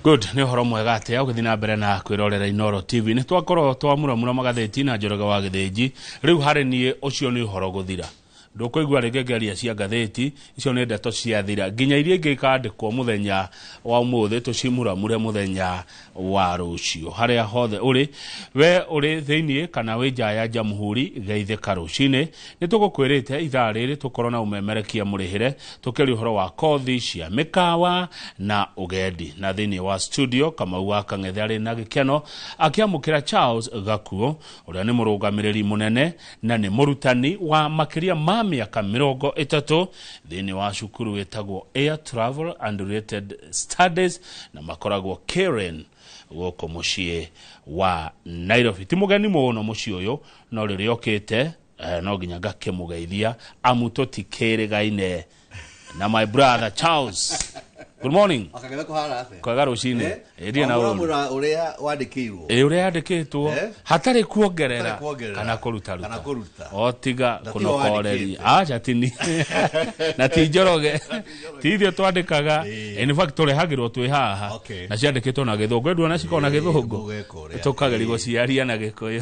Good, nĩ ũhoro mwega atĩa ũgĩthiĩ na mbere na kwĩrorera Inooro TV. Nĩ twakorwo twamuramura magathĩti na Njoroge wa Gĩthĩnji. Rĩu harĩ niĩ ũcio nĩ ũhoro gũthira. Ndũkũigua rĩngĩ ngĩaria cia ngathĩti, icio nĩ ndeto ciathira. Nginya iria ingĩ ikandĩkwo mũthenya wa ũmũthĩ tũcimuramure mũthenya wa rũciũ. Harĩa hothe ũrĩ, we ũrĩ thĩinĩ kana wĩ nja ya Jamhuri, geithĩka rũcinĩ. Nĩ tũgũkwĩrĩte ithaa rĩrĩ tũkorwo na ũmemerekia mũrĩhĩre, tũkĩaria ũhoro wa kothi cia mĩkawa na ũgendi. Na thĩinĩ wa studio, Kamau wa Kang'ethe arĩ na gĩkeno akĩamũkĩra Charles Gakuo, ũrĩa nĩ mũrũgamĩrĩri mũnene na nĩ mũrutani wa makĩria ma mĩaka 30 thĩinĩ wa cukuru wĩtagwo Air Travel and Related Studies, na makoragwo Karen gũkũ mũciĩ wa Nairobi. Ti mũgeni mũno mũciĩ ũyũ, no rĩrĩa okĩte no nginya ngakĩmũgeithia amu tũtikĩrĩgaine na my brother Charles. Good morning. Wakagetha kũhana atĩa? Kwega rũcinĩ. Ĩndie na ũru. Wamũramũra ũrĩa wandĩkĩirwo. Ĩ ũrĩa yandĩkĩtwo Eh? hatarĩ kuongerera Hatarĩ kuongerera. kana kũrutaruta Kana kũruta. o tiga Na tiwe kũnokoreria wandĩkĩte. aca tini na ti Njoroge, ti ithuĩ twandĩkaga. In fact tũrehagĩrwo twĩ haha na ciandĩkĩtwo na Gĩthũngũ, nduona cikoragwo na Gĩthũngũ, Mũgeka ũrĩa. tũkageria gũciaria na Gĩkũyũ.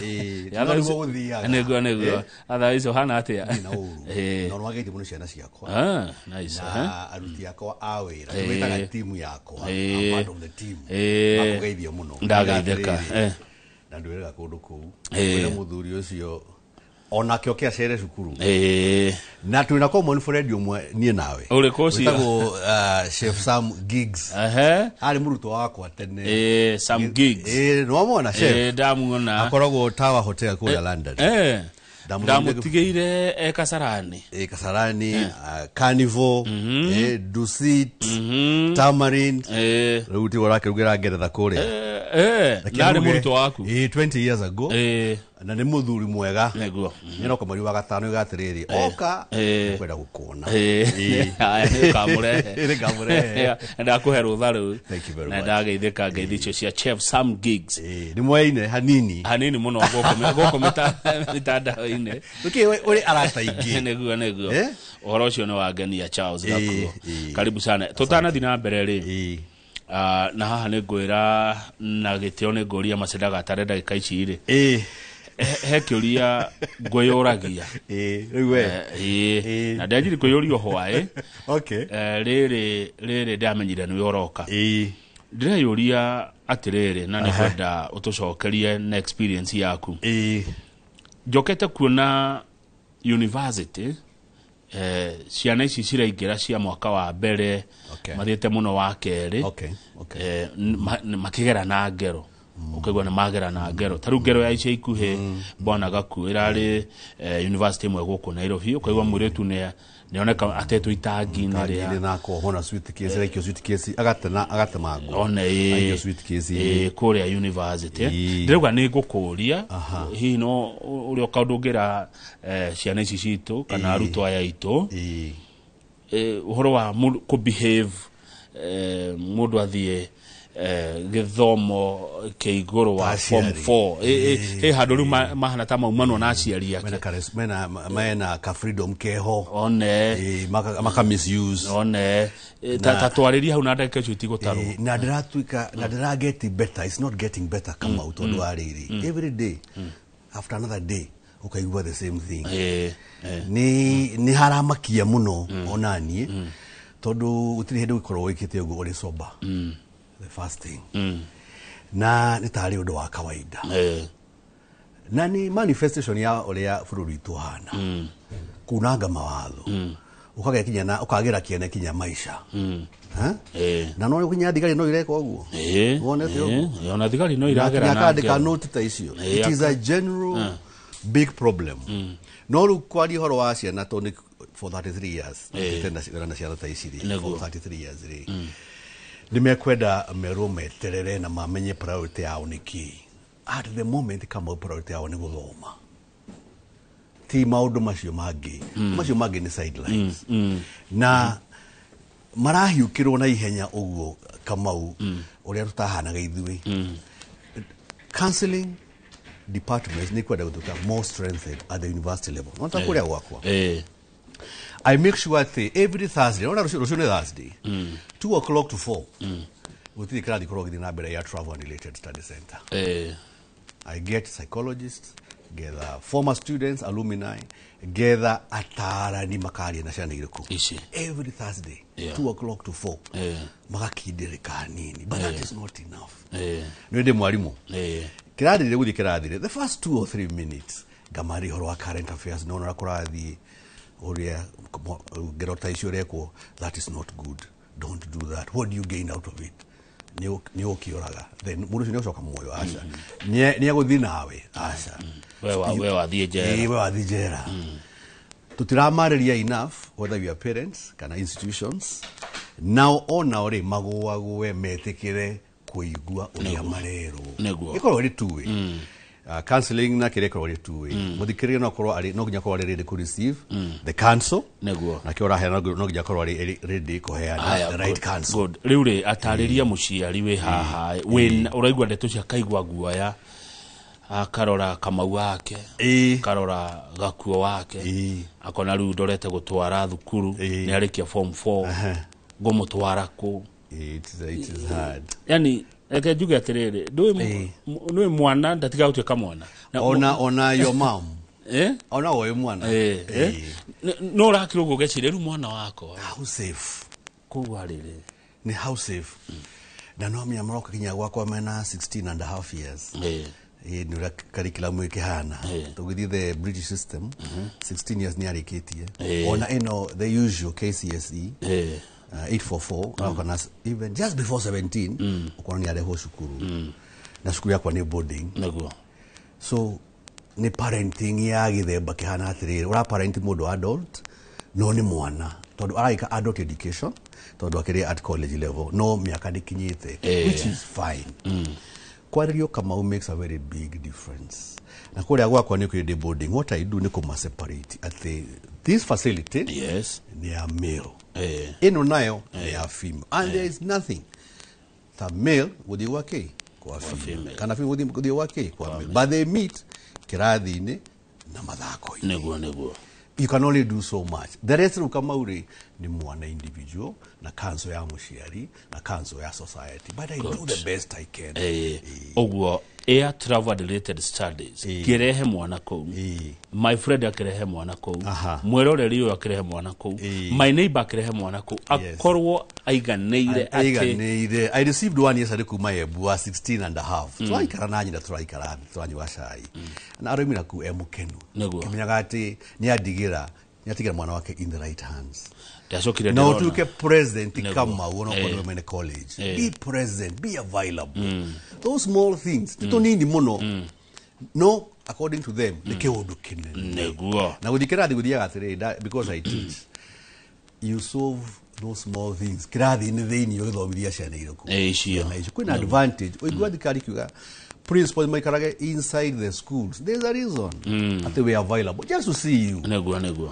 No nĩguo gũthiaga. Nĩguo. Athaa icio hana atĩa? Ndirĩ na ũru. Na nĩwageithio mũno ciana ciakwa. Ah, nice. Na aruti akwa a wĩra. Twĩtaga timu yakwa. I'm part of the team. Makũgeithio mũno. Ndageithĩka. Atĩrĩrĩ, na ndwĩrĩga kũndũ kũu. Kwĩna mũthuri ũcio onake oke acere cukuru. Na twĩna common friend ũmwe niĩ nawe. Ũrĩkũ ũcio? Wĩtagwo Chef Sam Giggs. Arĩ mũrutwo wakwa tene. Sam Giggs. Nĩwamwona chef? Ndamuona. Akoragwo Tower Hotel kũrĩa London. Ndamũtigĩire e Kasarani. Kasarani, Carnival, Dusit, Tamarind. Rĩu tiwe ũrakĩrugĩra Ngeretha kũrĩa. Reke Ndarĩ njuge, mũrutwo waku. 20 years ago. Na nĩ mũthuri mwega. Nĩguo. Nĩroka mweri wa gatano iga atĩrĩrĩ, oka, nĩngwenda gũkuona. Haya, nĩũkamũrehe. Nĩngamũrehe. Ndakũhe rũtha rũu. Thank you very Na much. ndageithĩka ngeithi icio cia Chef Sam Giggs. Nĩ mwaine hanini. Hanini mũno gũkũ mĩtandao-inĩ. Nĩkĩ ũrĩ arata aingĩ? Nĩguo. Ũhoro ũcio nĩ wangenia Charles Gakuo. Karibu sana. Tũtanathiĩ na mbere rĩ. Na haha nĩ ngwĩra na gĩtĩo nĩ ngũria Maceda Gatare ndagĩka ici rĩ. He kĩũria ngwĩyũragia. Rĩu we. Na ndĩanjiri kwĩyũria hwaĩ. Rĩrĩ ndamenyire nĩwe ũroka. Ndĩreyũria atĩrĩrĩ, na nĩngwenda ũtũcokerie na experience yaku. Njokete kuona university, ciana ici ciraingĩra cia mwaka wa mbere, mathiĩte mũno wa kerĩ, makĩgera na ngero. Ũkaigua nĩ magera na ngero. Ta rĩu ngero ya ica ikuhĩ Bwana Gakuo ĩrarĩ university ĩmwe gũkũ Nairobi, ũkaigua mũirĩtu nĩoneka atetwo itangi-inĩ rĩa Itangi-inĩ na akohwo na suitcase, araikio suitcase, agatemangwo. One, Araikio suitcase-inĩ. Kũrĩa university. Ndĩrauga nĩ ngũkũria, hihi no ũrĩa kaũndũ ũngĩra ciana ici citũ kana arutwo aya aitũ, ũhoro wa kũ behave, mũndũ athiĩ gĩthomo kĩa igũrũ wa form Aciari. 4. Handũ rĩu mahana ta maumanwo na aciari ake. Mena mena ka freedom keho. One. Maka misuse. One. Ta twarĩrie hau na ndagĩka icio itigũtarwo. Na ndĩratuĩka, na ndĩra get better. It's not getting better Kamau, tondũ wa rĩrĩ. Every day, after another day, ũkaigua the same thing. Nĩ haramakia mũno ona niĩ, tondũ gũtirĩ hĩndĩ ũgĩkorwo wĩkĩte ũguo ũrĩ sober. The first thing. Na nĩ tarĩ ũndũ wa kawaida. Na nĩ manifestation ya ũrĩa bũrũri witũ ũhana. Kunanga mawatho. Ũkagĩa kinya na, ũkagĩra kĩene kinya maica. Ha? Na no kinya thigari no ireka ũguo. Wonete ũguo? Ona thigari no iragera Na na kinya ngero. note ta icio. It is a general big problem. No rĩu kwaria ũhoro wa ciana tondũ nĩ for 33 years. Ndĩte na na ciana ta ici rĩ, for 33 years rĩ. Nĩ mekwenda merwo meterere na mamenye priority yao nĩ kĩ. At the moment kama priority yao nĩ gũthoma. Ti maũndũ macio mangĩ. Macio mangĩ nĩ sidelines. Na marahiũkĩrwo na ihenya ũguo Kamau, ũrĩa tũtahanaga ithuĩ. Counseling departments nĩ kwenda gũtuĩka more strengthened at the university level. No ta kũrĩa gwakwa. I make sure atĩ every Thursday, ona rũciũ nĩ Thursday, 2 o'clock to 4. Gũtirĩ kĩrathi korwo gĩthiĩ na mbere ya Travel and Related Study Center. I get psychologists, getha former students, alumni, getha atarani makaria na ciana irĩkũ. Ici. Every Thursday, 2 o'clock to 4. Magakindĩrĩka hanini, but that is not enough. Nĩ ndĩ mwarimũ. Kĩrathi gũthiĩ kĩrathi, the first 2 or 3 minutes ngamarĩ ũhoro wa current affairs, nona ũrĩa kũrathiĩ, ũrĩa ngero ta icio ũrekwo, that is not good, don't do that, what do you gain out of it? Nĩ ũkĩũraga, then mũndũ ũcio nĩ ũcoka muoyo, aca, nĩ egũthiĩ nawe, aca. We wathiĩ njera. We wathiĩ njera. Tũtiramarĩria enough, whether we are parents kana institutions, nao onao rĩ magũagũe metĩkĩre kũigua ũrĩa marerwo. Ĩkorwo ĩrĩ two way. Counseling na kĩrĩa ĩkorwo ĩrĩ two way. Mũthikĩrĩria no akorwo arĩ, no nginya akorwo arĩ ready kũ receive the counsel. Nakĩo ũraheana no nginya akorwo arĩ ready kũheana the right counsel. Good. Rĩu rĩ atarĩria mũciari wĩ haha, wĩ ũraigua ndeto cia kaigua guoya, akarora Kamau wake, akarora Gakuo wake, akona rĩu ndorete gũtwara thukuru, nĩ arĩkia form 4, ngũmũtwara kũ? It is hard. Yani reke njuge atĩrĩrĩ, ndũĩ mwana ndatigaga gũtuĩka mwana. Ona your mom. Ona ũyũ mwana. No ũrakira ũguo ũgeciria rĩu mwana wakwa. How safe? Kũu arĩ rĩ. Ni how safe? Na no menya maroka kinya gwakwa mena 16 and a half years. Nĩ ũrĩa curriculum ĩkĩhana. Tũgĩthiĩ the British system, 16 years nĩ arĩkĩtie. Ona ĩno the usual KCSE. 844, kana even just before 17, ukona ni arehwo cukuru. Na cukuru yakwa ni boarding. Nĩguo. So ni parenting ya gĩthemba kĩhana atĩrĩrĩ, ũra parent mũndũ adult no nĩ mwana, tondũ aragĩka adult education, tondũ akĩrĩ at college level, no mĩaka ndĩkinyĩte, which is fine. Kwarĩrio Kamau makes a very big difference. Na kũrĩa gwakwa nĩ kũrĩ boarding, what I do nĩ kũma separate atĩ this facility nĩ ya male. Ĩno nayo nĩ ya female, and there is nothing ta male gũthiĩ gwa kĩ kwa female, kana female gũthiĩ gwa kĩ kwa male, but they meet kĩrathi-inĩ na mathako-inĩ. Nĩguo. You can only do so much. The rest rĩu Kamau rĩ nĩ mwana individual na council ya mũciari na council ya society, but I do the best I can. Ũguo air travel and related studies kĩrehe mwana kũu, my friend akĩrehe mwana kũu, mwĩroreri ũyũ akĩrehe mwana kũu, my neighbor akĩrehe mwana kũu, akorwo aiganĩire atĩ aiganĩire. I received one yesterday kuma Embu wa 16 and a half. Tũraikara na nyina, tũraikara thĩ, tũranyua cai, na araumĩra kũu e mũkenu, kĩmenyaga atĩ nĩ atigĩra mwana wake in the right hands. Ndacokire na ũtuĩke present Kamau onokorwo nĩwe mwene college. Be present, be available. Those small things ti tũnini mũno, no according to them nĩ kĩũndũ kĩnene. Nĩguo. Na gũthiĩ kĩrathi gũthiaga atĩrĩrĩ, because I teach, you solve those small things kĩrathi-inĩ thĩinĩ ũgĩthomithia ciana irĩkũ. Icio. Kwĩna advantage ũigua thirikari kiuga principals maikarage inside the schools, there's a reason atĩ we are available just to see you. Nĩguo.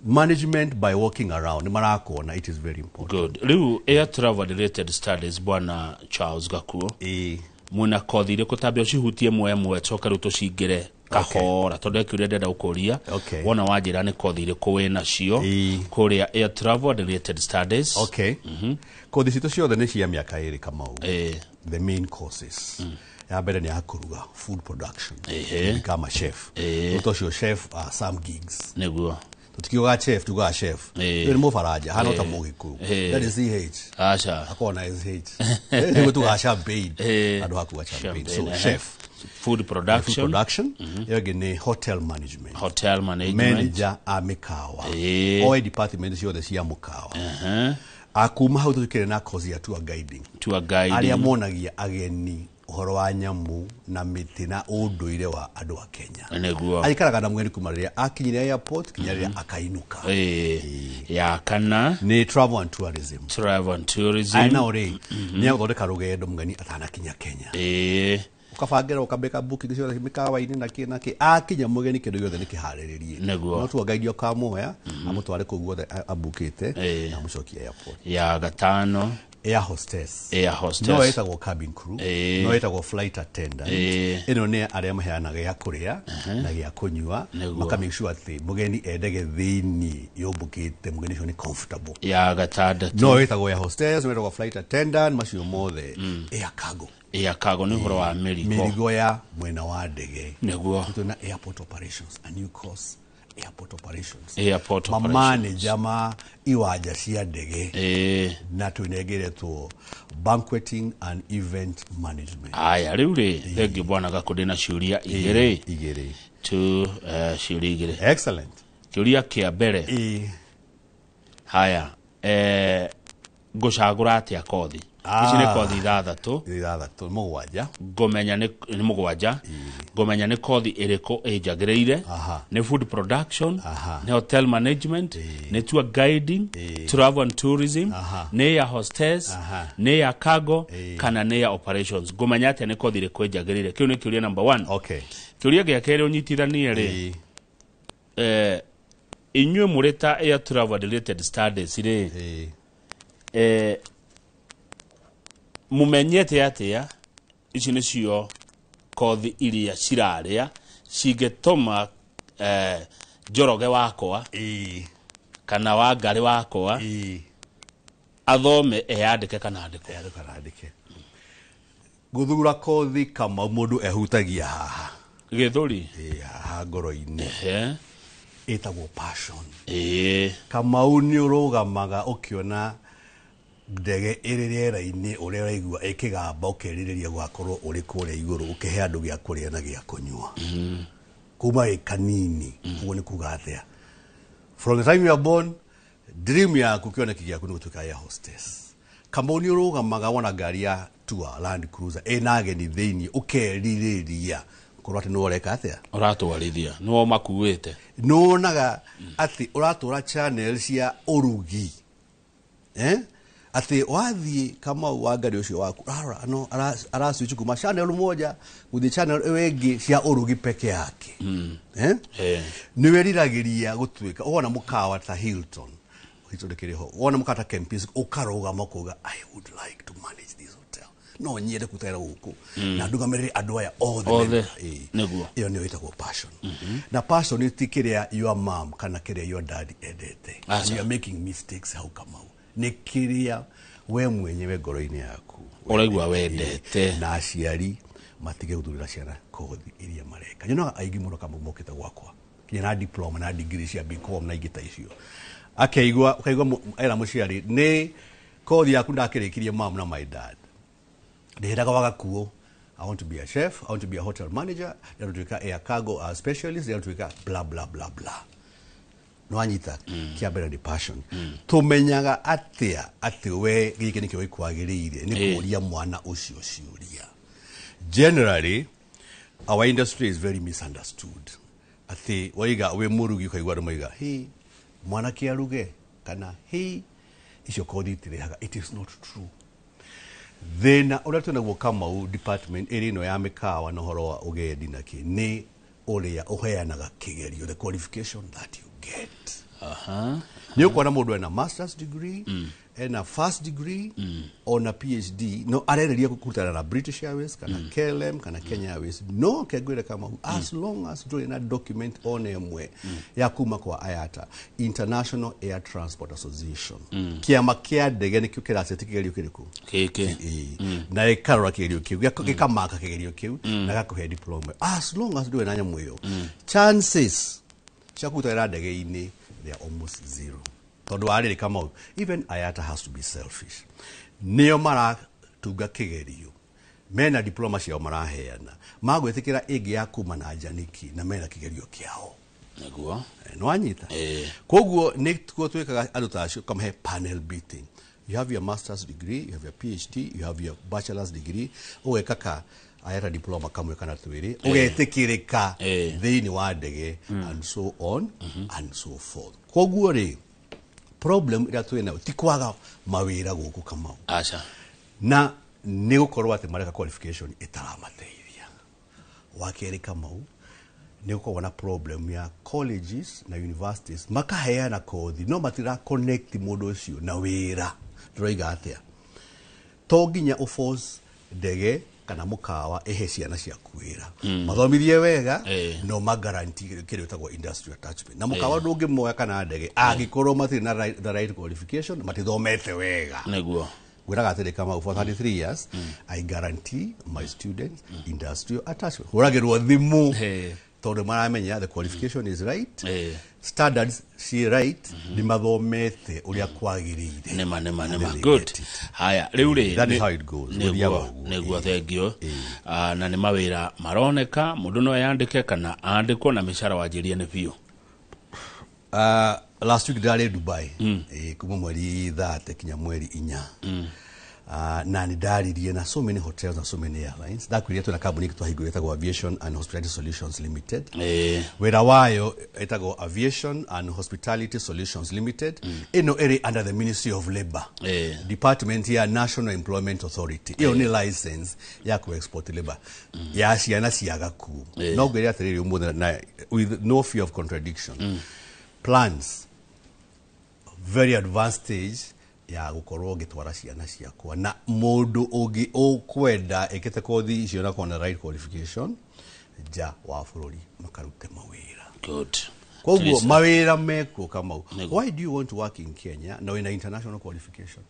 Management by walking around marakona, it is very important. Good. Rĩu air travel related studies, bwana Charles Gakuo, mwĩna kothi irĩkũ? Tambe ũcihutie mwe coke rĩu tũcingĩre kahora, tondũ ekĩũria ndĩrenda gũkũria. Wona wanjĩra nĩ kothi irĩkũ wĩ nacio kũrĩa air travel related studies. Kothi citũ ciothe nĩ cia mĩaka ĩrĩ Kamau. The main courses. Ya mbere nĩ ya kũruga, food production. Become a chef. Ũndũ ũcio chef some gigs. Nĩguo. Tũtikiugaga chef, tugaga chef. Nĩ mũbaranja, hana ta mũgĩkũyũ. That is CH. Aca. Akorwo na SH. Nĩguo tugaga champagne. Andũ hakuga champagne. So chef. Food production. Food production. Ĩyo ĩngĩ nĩ hotel management. Hotel management. Manager a mĩkawa. Oe department ciothe cia mũkawa. Akuma hau tũkĩrĩ na course ya tour guiding. Tour guiding. Arĩa monagia ageni ũhoro wa nyamũ na mĩtĩ na ũndũire wa andũ a Kenya. Nĩguo. Aikaraga na mũgeni kuma rĩrĩa akinyire airport kinya rĩrĩa akainũka. Ya kana nĩ travel and tourism. Travel and tourism. Aya nao rĩ nĩ agũthondeka rũgendo mũgeni atanakinya Kenya. Ũkabangĩra ũkambĩka booking ciothe mĩkawa-inĩ na kĩ na kĩ, akinya mũgeni kĩndũ gĩothe nĩ kĩharĩrĩrie. No tour guide ũkamuoya amũtware kũu guothe abukĩte na amũcokie airport. Ya gatano Air hostess. Air hostess. No ĩtagwo cabin crew. Ĩĩ. No ĩtagwo flight attendant. Ĩĩ. Ĩno nĩ arĩa maheanaga gĩa kũrĩa na gĩa kũnyua. Nĩguo. Maka make sure atĩ mũgeni e ndege thĩinĩ yũmbũkĩte, mũgeni ũcio nĩ comfortable. Ya gatandatũ. No ĩtagwo air hostess, no ĩtagwo flight attendant, macio mothe. Air cargo. Air cargo nĩ ũhoro wa mĩrigo. Mĩrigo ya mwena wa ndege. Nĩguo. Tuna airport operations, a new course, airport operations. Airport operations. Mamaneja ma iwanja cia ndege. Ĩĩ. Na twĩnengeretwo banqueting and event management. Aya rĩu rĩ, thengiũ bwana Gakũ, ndĩna ciũria igĩrĩ. Igĩrĩ. Tu ciũria igĩrĩ. Excellent. Kĩũria kĩa mbere. Ĩĩ. Haya, ngũcagũra atĩa kothi? Ici nĩ kothi 6. 6, 7. Ngũmenya nĩ 7. Ngũmenya nĩ kothi ĩrĩkũ ĩnjagĩrĩire. Aha. Nĩ food production, Aha. nĩ hotel management, nĩ tour guiding, travel and tourism, Aha. nĩ ya hostess, Aha. nĩ ya cargo, kana nĩ ya operations. Ngũmenya atĩa nĩ kothi ĩrĩkũ ĩnjagĩrĩire? Kĩu nĩ kĩũria number 1. Okay. Kĩũria gĩa kerĩ ũnyitithanie rĩ, Ĩĩ. Inyuĩ mũrĩ ta air travel related studies rĩ, Ĩĩ. Mũmenyete atĩa ici nĩcio kothi iria cirarĩa cingĩtũma Njoroge wakwa Ĩĩ. kana Wangarĩ wakwa Ĩĩ. athome eyandĩke kana andĩkwo? Eyandĩke kana andĩke. Gũthura kothi Kamau mũndũ ehutagia haha. Gĩthũri? Ĩĩ, haha ngoro-inĩ. Ehe. Ĩtagwo passion. Ĩĩ. Kamau nĩ ũrũgamaga ũkĩona ndege ĩrĩ rĩera-inĩ ũrĩa ũraigua ĩkĩgamba ũkerirĩria gũgakorwo ũrĩ kũrĩa igũrũ ũkĩhe andũ gĩa kũrĩa na gĩa kũnyua. Kuma wĩ kanini, ũguo nĩ kuga atĩa? From the time you are born, dream yaku, kĩoneki gĩaku nĩ gũtuĩka air hostess. Kamau nĩ ũrũgamaga wona ngari ya tour Land Cruiser ĩna ageni thĩinĩ ũkerirĩria korwo atĩ nĩwe ũreka atĩa? Ũratwarithia, nĩwe ũmakuĩte. Nĩwonaga atĩ ũratũra channel cia ũrugi. Atĩ wathiĩ Kamau wa ngari ũcio waku arora no araswitch kuma channel moja gũthiĩ channel ĩyo ĩngĩ cia ũrugi peke yake. Nĩ wĩriragĩria gũtuĩka wona mũkawa ta Hilton, Hilton ĩkĩrĩ ho, wona mũkawa ta Kempinski ũkarũgama ũkauga I would like to manage this hotel, no nyende kũruta wĩra gũkũ na ndũgamĩrĩre andũ aya othe. Othe. Ĩĩ. Nĩguo. Ĩyo nĩyo ĩtagwo passion. Na passion ti kĩrĩa your mom kana kĩrĩa your dad endete. Aca. You are making mistakes hau Kamau. Nĩ kĩrĩa we mwenyewe ngoro-inĩ yaku ũraigua wendete. Na aciari matige gũthurĩra ciana kothi iria mareka. Nyonaga aingĩ mũno Kamau mokĩte gwakwa nginya na diploma na degree cia BCom na ingĩ ta icio, akeigua ũkaigua era mũciari nĩ kothi yaku ndakĩrĩkirie mom na my dad ndĩhendaga wagakuo. I want to be a chef, I want to be a hotel manager, ndĩrenda gũtuĩka air cargo specialist, ndĩrenda gũtuĩka bla bla bla bla. Nĩwanyita? Kĩa mbere nĩ passion. Tũmenyaga atĩa atĩ we gĩkĩ nĩkĩo gĩkwagĩrĩire? Nĩ kũũria mwana ũcio ciũria. Generally our industry is very misunderstood. Atĩ waiga wĩ mũrugi ũkaigua andũ maiga hi mwanake aruge kana hi icio kothi itirĩhaga. It is not true. Thĩna ũrĩa twĩnaguo Kamau department ĩrĩ ĩno ya mĩkawa na ũhoro wa ũgendi na kĩ nĩ ũrĩa ũheanaga kĩgerio, the qualification that you get. Nĩ ũkuona mũndũ ena masters degree, ena first degree, ona PhD, no arereria kũrutana na British Airways kana KLM kana Kenya Airways. No kengwĩre Kamau, as long as ndũrĩ na document ona ĩmwe ya kuma kwa IATA, International Air Transport Association, kĩama kĩa ndege nĩkĩo kĩraceti kĩgerio kĩrĩkũ? Gĩkĩ. Ĩĩ. Na ĩkarora kĩgerio kĩu, gĩkamaka kĩgerio kĩu na gakũhe diploma. As long as ndũrĩ na nyamũ ĩyo, chances cia kũruta wĩra ndege-inĩ they are almost zero. Tondũ wa rĩrĩ Kamau, even IATA has to be selfish. Nĩo maratunga kĩgerio, mena diploma ciao maraheana, magwĩtĩkĩra ĩngĩ ya kuma na nja nĩkĩ na mena kĩgerio kĩao? Nĩguo. Nĩwanyita? Koguo nĩkuo twĩkaga andũ ta acio kamahe panel beating. You have your master's degree, you have your PhD, you have your bachelor's degree, ũgeka ka IATA diploma kamwe kana twĩrĩ, ũgetĩkĩrĩka thĩinĩ wa ndege and so on and so forth. Koguo rĩ, problem ĩrĩa twĩ nayo ti kwaga mawĩra gũkũ Kamau. Aca. Na nĩ gũkorwo atĩ mareka qualification ĩtaramateithia. Wa kerĩ Kamau, nĩ gũkoragwo na problem ya colleges na universities makaheana kothi no matira connect mũndũ ũcio na wĩra. Ndĩroiga atĩa? To nginya ũforce ndege kana mũkawa ĩhe ciana ciaku wĩra, mathomithie wega, no magaranti kĩrĩa ĩtagwo industry attachment. Na mũkawa ndũngĩmoya kana ndege angĩkorwo matirĩ na the right qualification, matithomete wega. Ngwĩraga atĩrĩ, Kamau, for 33 years I guarantee my students industrial attachment. Hũragĩrwo thimũ tondũ maramenya the qualification is right, standards ci right, nĩ mathomete ũrĩa kwagĩrĩire. Nĩma nĩma. And Nĩma. then they Good. get it. Haya, rĩu rĩ That is how it goes. Nĩguo. Gũthiaga ũguo. Nĩguo, thengio. Na nĩ mawĩra maroneka mũndũ no eyandĩke kana andĩkwo, na mĩcara wanjĩrie nĩ biũ. Last week ndarĩ Dubai, kuma mweri 30 kinya mweri 4. Na nĩ ndaririe na so many hotels na so many airlines. Ndakwĩrire twĩna kambuni ĩngĩ twahingũrire ĩtagwo Aviation and Hospitality Solutions Limited. Wĩra wayo ĩtagwo Aviation and Hospitality Solutions Limited. Ĩno ĩrĩ under the Ministry of Labour, department ya National Employment Authority. Ĩyo nĩ license ya ku export labor ya ciana cia gakuo. No ngwĩre atĩrĩrĩ, ũmũthĩ, na with no fear of contradiction, plans very advanced stage ya gukorwo ngĩtwara ciana ciakwa na mũndũ ũngĩ ũkwenda ĩkĩte kothi icio na kona right qualification nja wa bũrũri makarute mawĩra. Good. Koguo mawĩra mekuo, Kamau. Why do you want to work in Kenya na wĩna international qualification,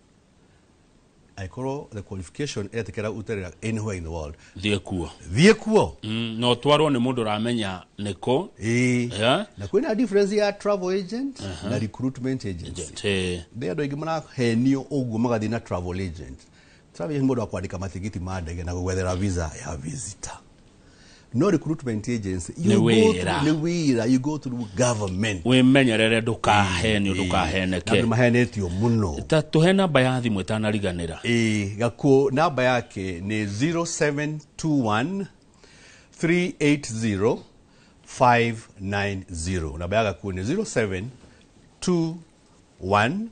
angĩkorwo the qualification ĩretĩkĩra ũterera anywhere in the world? Thiĩ kuo. Thiĩ kuo. Na ũtwarwo nĩ mũndũ ũramenya nĩkũ. Ĩĩ. Na kwĩna difference ya travel agent na recruitment agency. Nĩ andũ aingĩ marahenio ũguo magathiĩ na travel agent. Travel agent mũndũ akwandĩka matigiti ma ndege na gũgwethera visa ya visitor, no recruitment agency, you Nĩ go wĩra. through, nĩ wĩra, you go through government. Wĩmenyerere ndũkahenio, Na ndũkaheneke. andũ mahenetio mũno. Ta tũhe namba ya thimũ ĩtanariganĩra. Ĩĩ, Gakuo namba yake nĩ 0721 380 590. Namba ya Gakuo nĩ 0721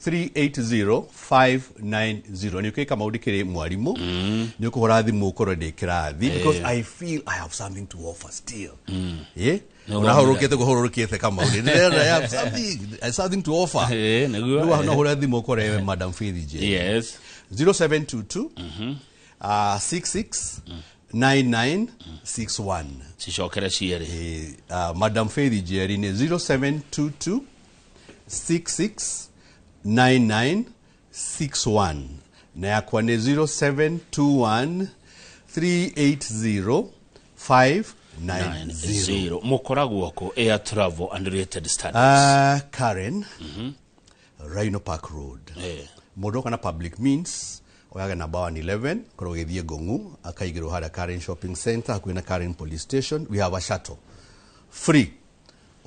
380 590. Nĩ ũkĩka maũndũ kĩrĩ mwarimũ, nĩ ũkũhũra thimũ ũkorwo ndĩ kĩrathi, because I feel I have something to offer still. Ĩ, ũrahũrũkĩte kũhũrũkĩte, Kamau, ndĩrera I have something to offer. Ĩĩ, nĩguo. Rĩu no hũre thimũ ũkore Madam Faith J. 0722 66 9961. Cicokere cierĩ. Madam Faith Jerry nĩ 0722 66 9961, na yakwa nĩ 0721 380 590. Zero. Mũkoragwo kũ Air Travel and Related Studies? Karen, Rhino Park Road. Mũndũ oka na public means, oyaga namba 111 korwo gĩthiĩ Ngong'u, akaigĩrwo harĩa Karen Shopping Center, hakuhĩ na Karen Police Station. We have a shuttle free,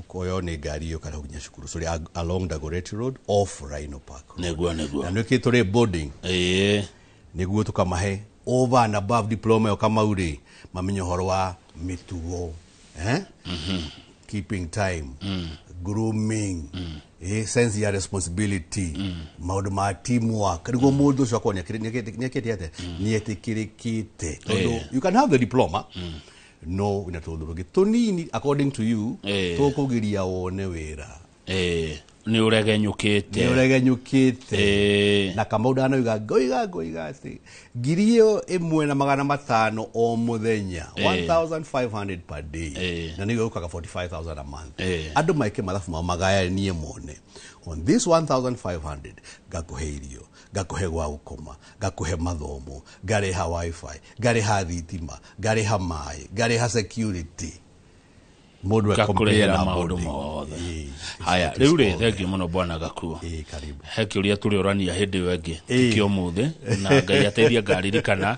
ũkoywo nĩ ngari ĩyo karĩho nginya cukuru. So along Dagoretti Road, off Rhino Park Road. Nĩguo. Na nĩkĩ tũrĩ boarding, nĩguo tũkamahe over and above diploma ĩyo, Kamau rĩ, mamenye ũhoro wa mĩtugo, eh? Keeping time, grooming, sense ya responsibility, maũndũ ma teamwork, nĩguo mũndũ ũcio akorwo nĩekĩte atĩa, nĩetĩkĩrĩkĩte, tondũ you can have the diploma no wĩna tũũndũ tũngĩ tũnini according to you tũkũgiria wone wĩra. Ĩĩ, nĩ ũregenyũkĩte. Nĩ ũregenyũkĩte. Na Kamau ndanoiga, ngoiga atĩ 1,500 o mũthenya, 1500 per day, na nĩguo ũkaga 45,000 a month. Andũ maike mathabu mao magayanie mone, on this 1500 ngakũhe irio, ngakũhe gwa gũkoma, ngakũhe mathomo, ngarĩha WiFi, ngarĩha thitima, ngarĩha maĩ, ngarĩha security, mũndũ Ngakũrĩhĩra na maũndũ boarding. mothe. Ĩĩ, Haya, rĩu rĩ, thengiũ mũno bwana Gakuo. Ĩĩ, karibu. He kĩũria tũrĩũrania hĩndĩ ĩyo ĩngĩ, Ĩĩ. tikĩ ũmũthĩ, na Ngai ateithie ngaririkana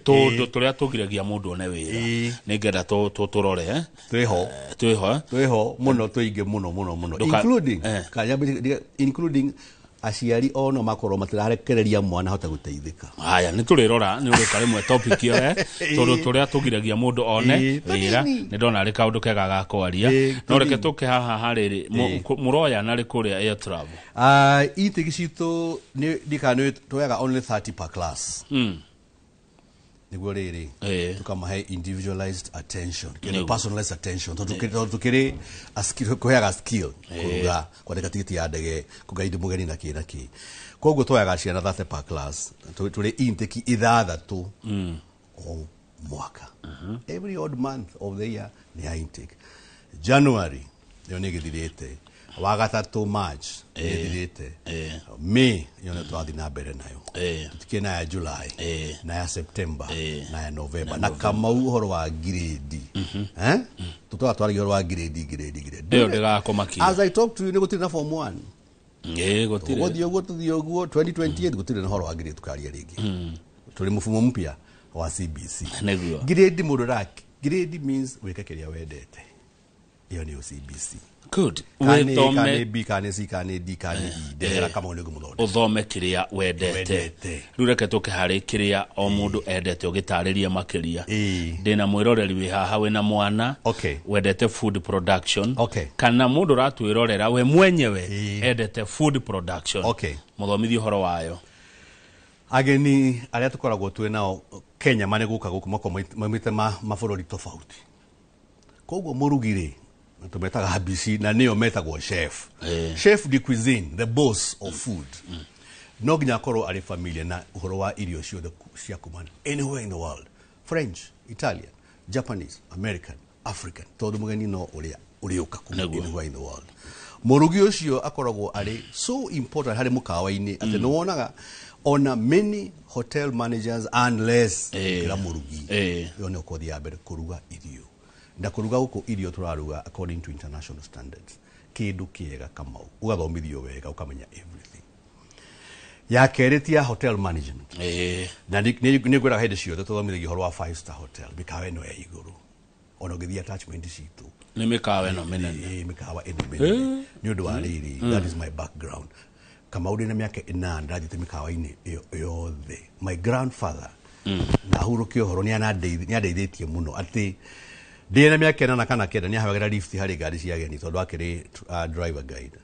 tũndũ tũrĩa tũgiragia mũndũ one wĩra. Ĩĩ. Nĩ ngenda tũrore, eh? Twĩho. Twĩho, eh? Twĩho mũno, tũingĩ mũno mũno mũno, including including aciari ono makorwo matirarekereria mwana ahote gũteithĩka. Haya, nĩ tũrĩrora, nĩ ũrĩka rĩmwe topic ĩyo, eh? Tondũ tũrĩa tũgiragia mũndũ one Ĩĩ, wĩra, tũnini. nĩ ndona arĩ kaũndũ kega ga kwaria. Ĩĩ, No reke tũnini. tũke haha harĩrĩ mũroya narĩ kũrĩa Air Travel. Intake citũ nĩ ndikana nĩ tuoyaga only 30 per class, nĩguo rĩrĩ tũkamahe individualized attention, kĩndũ personalized attention, tondũ tũkĩrĩ a skill, kũheaga skill, kũruga, kwandĩka tigiti ya ndege, kũgaidi mũgeni na kĩ na kĩ. Koguo twoyaga ciana 30 per class, tũrĩ intake 6 o mwaka. Every odd month of the year nĩ ya intake. January ĩyo nĩ ĩgĩthirĩte, wagatatũ March nĩ ĩthirĩte, May ĩyo nĩ tũrathiĩ na mbere nayo, tũtikĩrĩ na ya July na ya September na ya November. Na Kamau, ũhoro wa grade, eh, tũtwaga twaragia ũhoro wa grade, grade, grade. Ĩyo ndĩgakũmakia. As I talk to you, nĩ gũtirĩ na form 1. Ĩĩ, gũtirĩ. Gũthiĩ ũguo, tũthiĩ ũguo 2028, gũtirĩ na ũhoro wa grade tũkaria rĩngĩ. Tũrĩ mũfumo mpya wa CBC. Nĩguo. Grade, mũndũ raki grade means wĩke kĩrĩa wendete. Ĩyo nĩyo CBC. Good. Kana A, kana Wĩthome. B, kana C, kana D, kana E, ndehera Kamau nĩ ngũmũthondeka. Ũthome kĩrĩa wendete. Wendete. Rĩu reke tũke harĩ kĩrĩa o mũndũ endete, ũgĩtarĩria makĩria. Ndĩna mwĩroreri wĩ haha wĩna mwana wendete food production, kana mũndũ ũratwĩrorera we mwenyewe endete food production, mũthomithie ũhoro wayo. Ageni arĩa tũkoragwo twĩ nao Kenya marĩ gũka gũkũ makoragwo maumĩte mabũrũri tofauti. Koguo mũrugi rĩ, na tũmetaga mbici na nĩyo metagwo chef, chef de cuisine, the boss of food, no nginya akorwo arĩ familiar na ũhoro wa irio ciothe cia kuma anywhere in the world, French, Italian, Japanese, American, African, tondũ mũgeni no ũrĩa ũrĩũka kuma anywhere in the world. Mũrugi ũcio akoragwo arĩ so important harĩ mũkawa-inĩ atĩ nĩ wonaga ona many hotel managers unless gũkĩra mũrugi. Ĩyo nĩyo kothi ya mbere, kũruga irio. Na kũruga gũkũ, irio tũraruga according to international standards, kĩndũ kĩega Kamau, ũgathomithio wega, ũkamenya everything. Ya kerĩ ti ya hotel management. Na nĩ ngwĩraga hĩndĩ ciothe tũthomithagia ũhoro wa five star hotel, mĩkawa ĩno ya igũrũ, ona ũngĩthiĩ attachment citũ. Nĩ mĩkawa ĩno mĩnene. Ĩĩ, mĩkawa ĩno mĩnene. Nĩ ũndũ wa rĩrĩ, that is my background, Kamau. Ndĩ na mĩaka 8 ndathiĩte mĩkawa-inĩ ĩyo yothe. My grandfather, na hurũke ũhoro, nĩ andeithĩtie mũno atĩ ndĩ na mĩaka 8 kana 9 nĩ ahewagĩra lift harĩ ngari cia ageni tondũ akĩrĩ driver guide.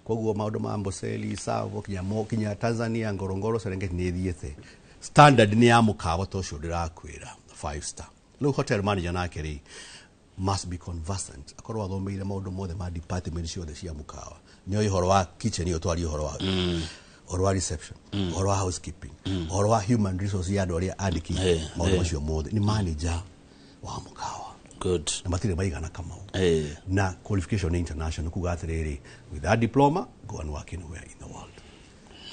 Koguo maũndũ ma Amboseli, Tsavo, kinya mo kinya Tanzania, Ngorongoro, Serengeti, nĩ thiĩte. Standard nĩ ya mũkawa ta ũcio ndĩrakwĩra, five star. Rĩu hotel manager nake rĩ, must be conversant, akorwo athomeire maũndũ mothe ma department ciothe cia mũkawa. Nĩ oĩ ũhoro wa kitchen ĩyo twaria, ũhoro wa reception, ũhoro wa housekeeping, ũhoro wa human resource ya andũ arĩa andĩki, maũndũ macio mothe nĩ manager wa mũkawa. Na matirĩ maigana, Kamau. Na qualification nĩ international, kuga atĩrĩrĩ, with that diploma, go and work anywhere in the world.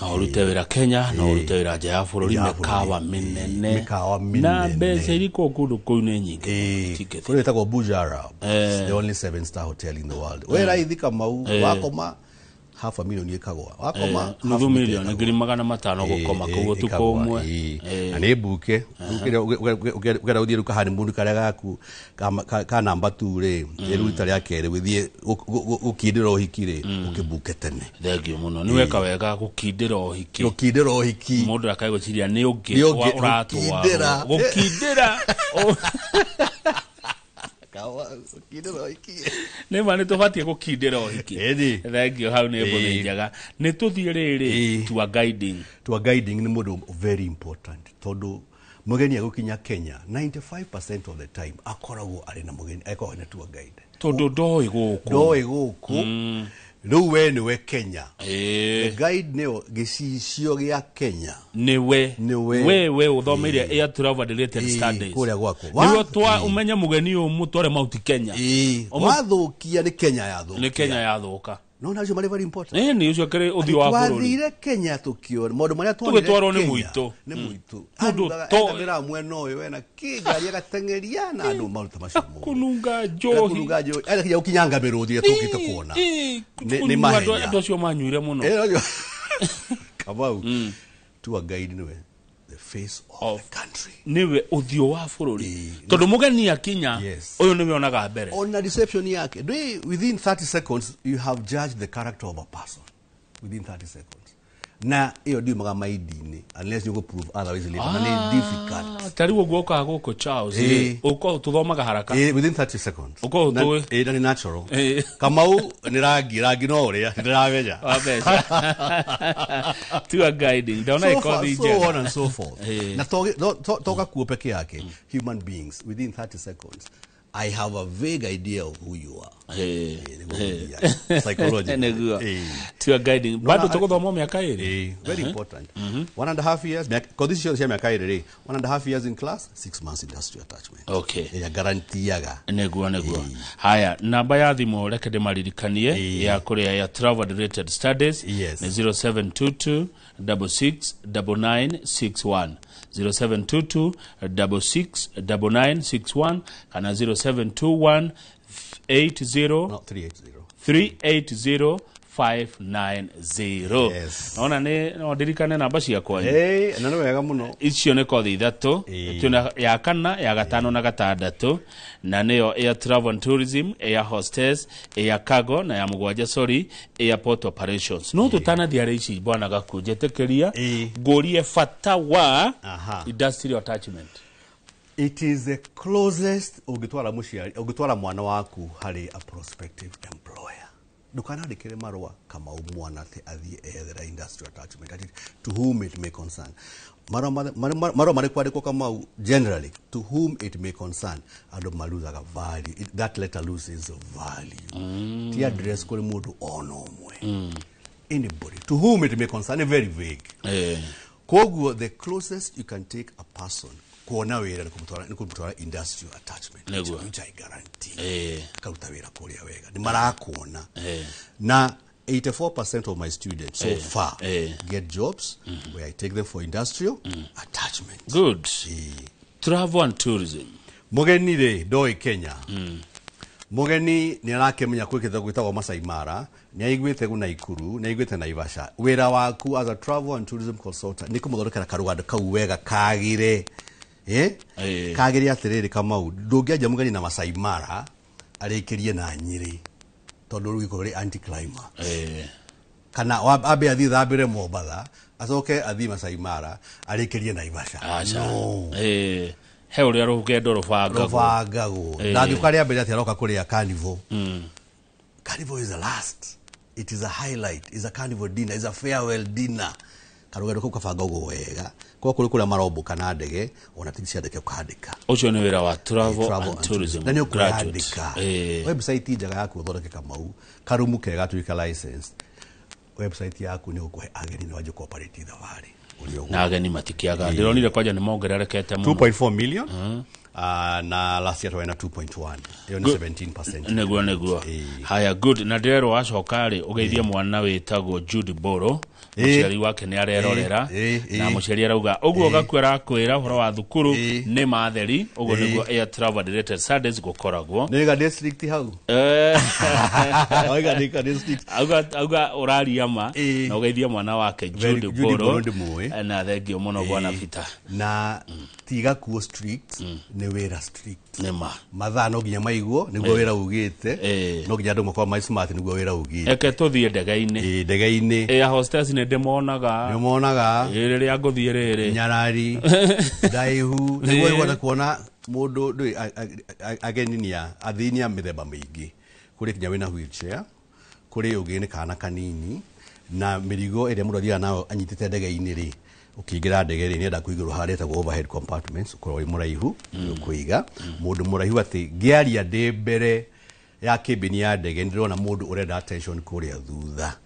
No ũrute wĩra Kenya, no ũrute wĩra nja ya bũrũri. Nja ya bũrũri. Mĩkawa mĩnene. Mĩkawa Na mĩnene. mbeca irikwo kũndũ kũu nĩ nyingĩ. Tiketi. Kũrĩa ĩtagwo Burj Arab. It's the only seven star hotel in the world. We raithi Kamau, wakoma half a million ĩkagwa, wakoma half Nuthu a milioni, ĩkagwa. 500,000 gũkoma kũu ũtukũ Ĩkagwa, ũmwe. Na nĩ mbuke ũkenda gũthiĩ rĩu kahanimoon karĩa gaku ka namba 2 rĩ, rĩu rita rĩa kerĩ gũthiĩ gũkindĩra ũhiki rĩ, ũkĩmbuke tene. Thengio mũno, nĩ weka wega gũkindĩra ũhiki. Gũkindĩra ũhiki. Mũndũ akae gwĩciria nĩ ũngĩ Nĩ ũngĩ, ũratwarwo. gũkindĩra. Gũkindĩra. Gũkindĩra ũhiki. Nĩ ma nĩ tũbatiĩ gũkindĩra ũhiki. Ĩni. Thengio, hau nĩ mbũthĩ njega. Nĩ tũthiĩ rĩrĩ tour guiding. Tour guiding nĩ mũndũ very important, tondũ mũgeni agũkinya Kenya, 95% of the time akoragwo arĩ na mũgeni, akoragwo na tour guide. Tondũ ndoĩ gũkũ. Ndoĩ gũkũ. Rĩu we nĩwe Kenya. The guide nĩyo gĩcicio gĩa Kenya. Nĩwe. Nĩwe. We ũthomeire air travel related studies. Kũrĩa gwakwa. Nĩwe twa ũmenye mũgeni ũyũ mũtware Mount Kenya. Wathũkia nĩ Kenya yathũkia. Nĩ Kenya yathũka. No nacio marĩ very important. Ĩĩ, nĩ ũcio kĩrĩ ũthiũ wa bũrũri. Twathire Kenya tũkĩona maũndũ marĩa tuonire Tũgĩtwarwo nĩ Kenya, mũitũ. Nĩ mũitũ. Mũndũ Andugaga enda mĩraa mwena ũyũ wena kĩ ngari agateng'eria na andũ maruta macio mothe. Kũnunga njohi. Kũnunga njohi. Enda kinya gũkinyanga mĩrũthi ĩrĩa tũkĩte kuona. Nĩ Kũnyua mahenya. Andũ acio manyuire mũno. Kamau, tour guide nĩwe the face of Of the country. Nĩwe ũthiũ wa bũrũri, tondũ mũgeni akinya, ũyũ nĩwe onaga mbere. Ona reception yake ndwi, within 30 seconds you have judged the character of a person, within 30 seconds. Na ĩyo ndiumaga maindi-inĩ unless you go prove otherwise later, na nĩ difficult. Ta rĩu ũguo ũkaga gũkũ Charles rĩ, ũkorwo tũthomaga haraka. Within 30 seconds. Ũkorwo tũĩ. Na nĩ natural. Kamau nĩ rangi no ũrĩa ndĩramenya. Wa mbeca, tour guiding ndona So ĩkothi so njega. on and so forth. Na to gakuo peke yake, human beings within 30 seconds. I have a vague idea of who you are. Psychology. Tour guiding. Bado tuguthoma miaka iri. Very important. 1.5 years. Kothi cio cia miaka iri. 1.5 years in class, 6 months industrial attachment. Okay. Ya guarantee-aga. Niguo niguo. Haya, namba ya thimu reke ndimaririkanie ya kuria ya travel related studies ni 0722 66 9961. 0722 66 9961 kana 0721 80 no, 380 380 590. Yes. Naona ni no ndirikane namba ciakwa. Na nĩ wega mũno. Icio nĩ kothi ithatũ, tuna ya kana, ya gatano na gatandatũ, na nĩyo air travel and tourism, air hostess, air cargo na ya mũgwanja sorry, airport operations. No tutanathiĩ ici bwana Gaku njetĩkĩria ngũrie bata wa industrial attachment. It is the closest ũngĩtwara mũciari, ũngĩtwara mwana waku harĩ a prospective employer. Ndukanandĩkĩre marũa Kamau mwana atĩ athiĩ ethera industrial attachment, ati to whom it may concern. Marũa marĩ kwandĩkwo Kamau generally to whom it may concern, andũ maluzaga value. That letter loses value. Ti address kũrĩ mũndũ ona ũmwe. Anybody to whom it may concern, very vague. Koguo the closest you can take a person kuona wĩra nĩ kũmũtwara industrial attachment, which I guarantee. Karuta wĩra kũrĩa wega nĩ marakuona. Na 84% of my students so far get jobs where I take them for industrial attachment. Good. Travel and tourism. Mũgeni rĩ ndoĩ Kenya. Mũgeni nĩ arakĩmenya kwĩ kĩndũ gwĩtagwo Masai Mara, nĩ aiguĩte Naikuru, nĩ aiguĩte Naivasha. Wĩra waku as a travel and tourism consultant nĩ kũmũthondekera karũgando kau wega kagĩre. Kagĩre atĩrĩrĩ Kamau, ndũngĩanjia mũgeni na Masai Mara arĩkĩrie na Nyĩrĩ tondũ rĩu ikorwo rĩ anti-climax. Kana ambe athiĩ thambĩre Mombatha, acoke athiĩ Masai Mara arĩkĩrie Naivasha. No. He ũrĩa rũgendo rũbangagwo. Ndangĩũka rĩa mbere atĩ aroka kũrĩa carnival. Carnival is the last. It is a highlight. It's a carnival dinner. It's a farewell dinner. Karũgendo kau kabangagwo wega. Kwa kũrĩ kũrĩa marombũka na ndege, ona ti cia ndege ũkandĩka. Ũcio nĩ wĩra wa travel and tourism. Na nĩ ũkwandĩka. Website njega yaku ũthondeke Kamau, karumu kega tuĩka license. Website yaku nĩ ũkũhe ageni na wanjie cooperate thabarĩ. Na ageni matikiaga. Ndĩronire kwanja nĩ mongererekete mũno. 2.4 million. Na last year twena 2.1. Iyo ni 17%. Nĩguo nĩguo. Haya, good. Na ndĩrerwo wacoka rĩ ũgeithie mwana wĩtagwo Jude Boro. Mũciari wake nĩ arerorera na mũciari arauga ũguo Gaku arakwĩra ũhoro wa thukuru nĩ matheri. Ũguo nĩguo air travel related studies gũkoragwo. Nĩ district hau. Oiga nĩ district. Auga ũraria ma na ũgeithie mwana wake Jude Boro. Na thengio mũno bwana Peter. Na tiga kuo strict nĩ wĩra strict. Nĩ ma. Mathaa no nginya maiguo nĩguo wĩra ugĩte. No nginya andũ makorwo mai smart nĩguo wĩra ugĩte. Eke tũthiĩ ndege-inĩ. Ndege-inĩ. Air hostess nĩ ndĩmonaga. Nĩ monaga. Rĩrĩa ngũthiĩ rĩrĩ. Nyarari. Ndaihu. Nĩguo ĩgwenda kuona mũndũ ndũĩ ageni nĩ athii nĩ a mĩthemba mĩingĩ. Kũrĩ kinya wĩna wheelchair, kũrĩ ũngĩ nĩ kana kanini, na mĩrigo ĩrĩa mũndũ athiaga nayo anyitĩte ndege-inĩ rĩ, ũkĩingĩra ndege rĩ nĩenda kũigĩrwo harĩa ĩtagwo overhead compartments, ũkorwo wĩ mũraihu ũkũiga mũndũ mũraihu atĩ ngĩaria ndĩ mbere ya kĩmbini ya ndege nĩndĩrona mũndũ ũrenda attention kũrĩa thutha.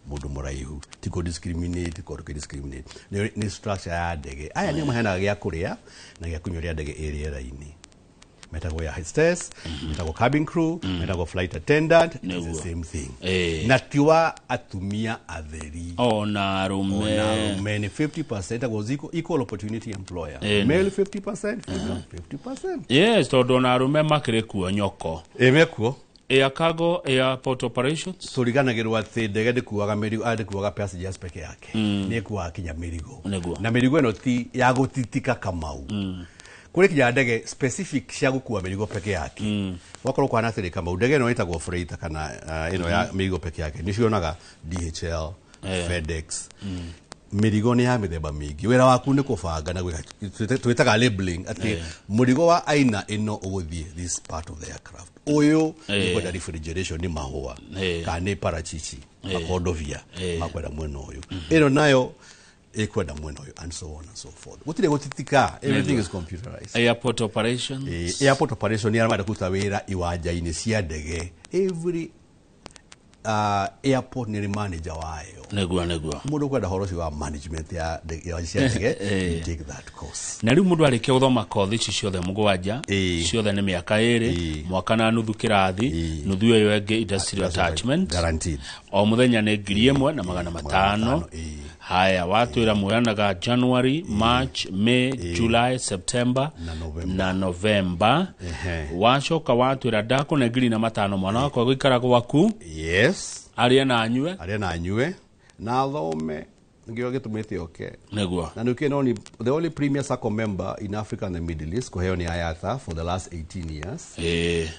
Mũndũ mũraihu ti kũ discriminate, kũ discriminate nĩ structure ya ndege. Aya nĩo maheanaga gĩa kũrĩa na gĩa kũnyua rĩa ndege ĩ rĩera-inĩ. Metagwo ya hostess, metagwo cabin crew, metagwo flight attendant, it's the same thing. Na ti wa atumia atheri. Ona arume. Ona arume ni 50% was equal opportunity employer. Male 50%, female 50%. Yes, tondũ ona arume makĩrĩ kuo nyoko. Mekuo. Air cargo, airport operations. Tũriganagĩrwo atĩ ndege ndĩkuaga mĩrigo, ndĩkuaga passengers peke yake. Nĩ ĩkuaga kinya mĩrigo. Na mĩrigo ĩno ti ya gũtitika Kamau. Kũrĩ kinya ndege specific cia gũkua mĩrigo peke yake. Wakorwo kwana atĩrĩ Kamau, ndege ĩno ĩtagwo freighter kana ĩno ya mĩrigo peke yake. Nĩ cionaga DHL, FedEx. Mĩrigo nĩ ya mĩthemba mĩingĩ. Wĩra waku nĩ kũbanga na gwĩka, twĩtaga labeling atĩ mũrigo wa aina ĩno ũgũthiĩ this part of the aircraft. Ũyũ nĩ kwenda refrigeration nĩ mahũa kana nĩ parachichi, makondovia makwenda mwena ũyũ. Ĩno nayo Ĩkwenda mwena ũyũ, and so on and so forth. Gũtirĩ gũtitika, everything is computerized. Airport operations. Airport operation nĩ arĩa marenda kũruta wĩra iwanja-inĩ cia ndege. Every airport nĩ ĩrĩ manager wayo. Nĩguo, nĩguo. Mũndũ ũkwenda ũhoro ũcio wa management ya iwanja cia ndege, you take that course. Na rĩu mũndũ arĩkia gũthoma kothi ici ciothe mũgwanja, ciothe nĩ mĩaka 2, mwaka na nuthu kĩrathi, nuthu ĩyo ĩngĩ industrial attachment. Guaranteed. O mũthenya nĩ 1500. 500. Haya, watwĩra muoyanaga January, March, May, July, September na November. Na November. Wacoka watwĩra ndakũne 1500 mwana wakwa gũikara gwaku, arĩe na anyue. Arĩa na anyue na athome, nĩkĩo gĩtũmĩte oke. Na nĩkĩo no ni the only premier SACCO member in Africa and the Middle East kũheo nĩ IATA for the last 18 years.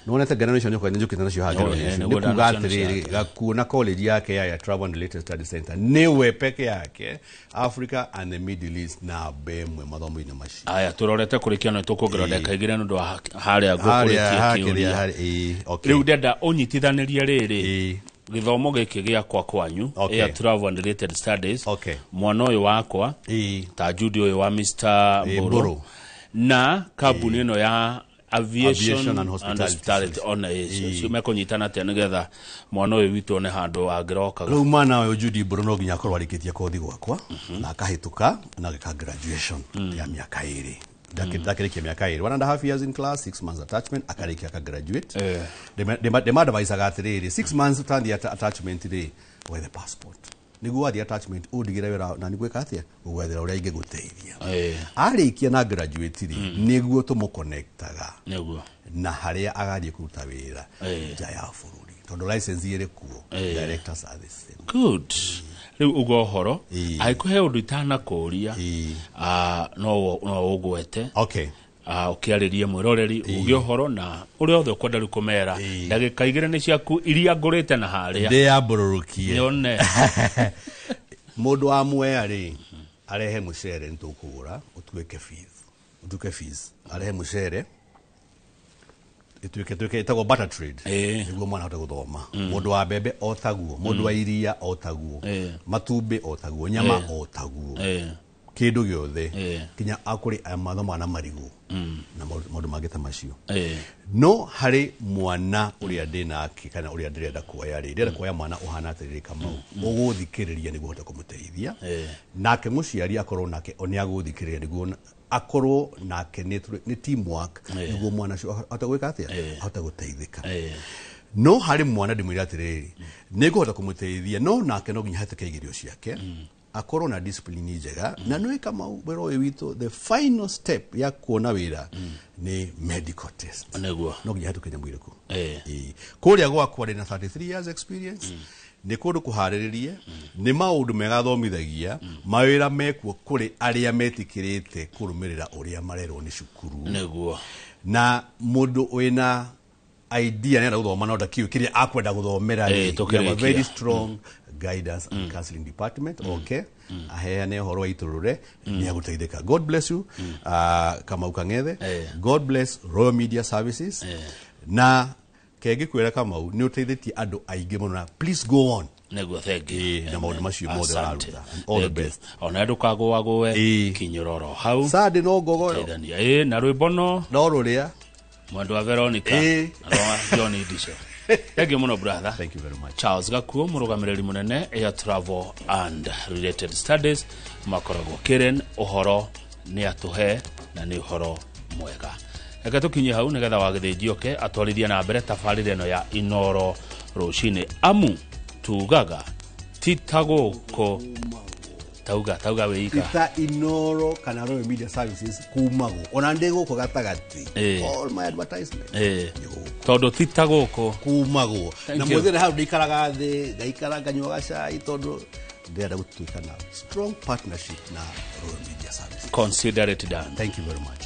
Nĩwonete ngenano icio nĩũka nĩnjũkĩte nacio haha ngenano icio. Nĩguo Nĩ kuga ndanaciona atĩrĩrĩ, ciake. Gakuo na college yake ya Travel and Related Study Center nĩwe peke yake Africa and the Middle East namba ĩmwe mathomo-inĩ macio. Aya, tũrorete kũrĩkia no tũkuongerera ndagĩka 2 nĩ ũndũ wa harĩa Harĩa ngũkũrĩtie hakĩrĩa kĩũria. harĩa, okay. Rĩu ndenda ũnyitithanĩrie rĩrĩ gĩthomo gĩkĩ gĩakwa kwanyu, Air Travel and Related Studies, mwana ũyũ wakwa ta Judy ũyũ wa Mr. Mburu Mburu. na kambuni ĩno ya aviation, Aviation and and Hospitality Hospitality ona ĩcio mekũnyitana atĩa nĩgetha mwana ũyũ witũ one handũ angĩrokaga? Rĩu mwana ũyũ Judy Mburu no nginya akorwo arĩkĩtie kothi gwakwa na akahĩtũka na agĩka graduation ya mĩaka 2. Ndakĩrĩkia mĩaka 2, 1.5 years in class, 6 months attachment, akarĩkia aka graduate. Ndĩmadvisaga atĩrĩrĩ, 6 months ũtathiĩ attachment rĩ, wethe passport nĩguo wathiĩ attachment ũndigĩre wĩra na nĩgwĩka atĩa gũgwethera ũrĩa ingĩgũteithia. Arĩkia na graduate rĩ, nĩguo tũmũconnectaga na harĩa agathiĩ kũruta wĩra nja ya bũrũri, tondũ license ĩrĩ kuo. Directors are the same. Good. Rĩu uga ũhoro, angĩkorwo he ũndũ itanakũria, no ũgwete, ũkĩarĩrie mwĩroreri, uge ũhoro na ũrĩa othe ũkwenda rĩu kũmera. Ndagĩka 2 nĩ ciaku iria ngũrĩte na harĩa. Ndĩyambũrũrũkie. Nyone. Mũndũ wa Mwea rĩ, arehe mũcere nĩ tũkũgũra ũtuĩke fees, ũtuĩke fees, arehe mũcere ĩtuĩke tuĩke ĩtagwo butter trade, nĩguo mwana ahote gũthoma. Mũndũ wa mbembe o taguo, mũndũ wa iria o taguo, matumbĩ o taguo, nyama o taguo, kĩndũ gĩothe, kinya akũrĩ mathomaga na marigũ na maũndũ mangĩ ta macio. No harĩ mwana ũrĩa ndĩ nake kana ũrĩa ndĩrenda kuoya rĩ, ndĩrenda kuoya mwana ũhana atĩrĩrĩ, Kamau, ũgũthikĩrĩria nĩguo hote kũmũteithia, nake mũciari akorwo nake o nĩ agũthikĩrĩria nĩguo akorwo nake nĩ teamwork, nĩguo mwana ũcio ahote gwĩka atĩa, ahote gũteithĩka. No harĩ mwana ndĩmwĩre atĩrĩrĩ, nĩ ngũhota kũmũteithia, no nake no nginya ahetũke igerio ciake, akorwo na discipline njega. Na nĩ Kamau, wĩra ũyũ witũ, the final step ya kuona wĩra nĩ medical test. No nginya hetũke nyamũ irĩkũ. Kũrĩa gwakwa ndĩ na 33 years experience. Nĩ kũndũ kũharĩrĩrie, nĩ maũndũ mega thomithagia, mawĩra mekuo kũrĩ arĩa metĩkĩrĩte kũrũmĩrĩra ũrĩa marerwo nĩ cukuru. Na mũndũ wĩna idea nĩarenda gũthoma no ndakĩũĩ kĩrĩa akwenda gũthomera rĩ, we have a Tũkĩrĩkia. very strong guidance and counseling department. Okay, aheane ũhoro wa itũrũre nĩ agũteithĩka. God bless you, Kamau Kang'ethe. God bless Royal Media Services. Na kengĩkwĩra, Kamau, nĩ ũteithĩtie andũ aingĩ mũno, na please go on. Nĩguo, thank you. Na maũndũ macio mothe Asante. ũraruta. And all the Thank you. best. Ona ndũkagũagũe, kinyũroro hau. Sande no ngogoyo. Teithania. Na rwĩmbo no no rũrĩa mwendwa wa Veronica na rwa John Ndicio. Thank you mũno, brother. Thank you very much. Charles Gakuo, mũrũgamĩrĩri mũnene Air Travel and Related Studies, makoragwo Karen. Ũhoro nĩ atũhe na nĩ ũhoro mwega. Reke tũkinye hau nĩgetha wagĩthĩnji oke atwarithie na mbere tabarĩra ĩno ya Inoro rũcinĩ, amu tugaga ti ta gũkũ, tauga tauga wĩika. Ita Inoro kana Royal Media Services kumagwo ona ndĩ gũkũ gatagatĩ. All my advertisement nĩ gũkũ. Tondũ ti ta gũkũ kumagwo. Thank Na you. mũthenya hau ndikaraga thĩ, ngaikara nganyua gacai, tondũ ndĩrenda gũtuĩka na strong partnership na Royal Media Services. Consider it done. Thank you very much.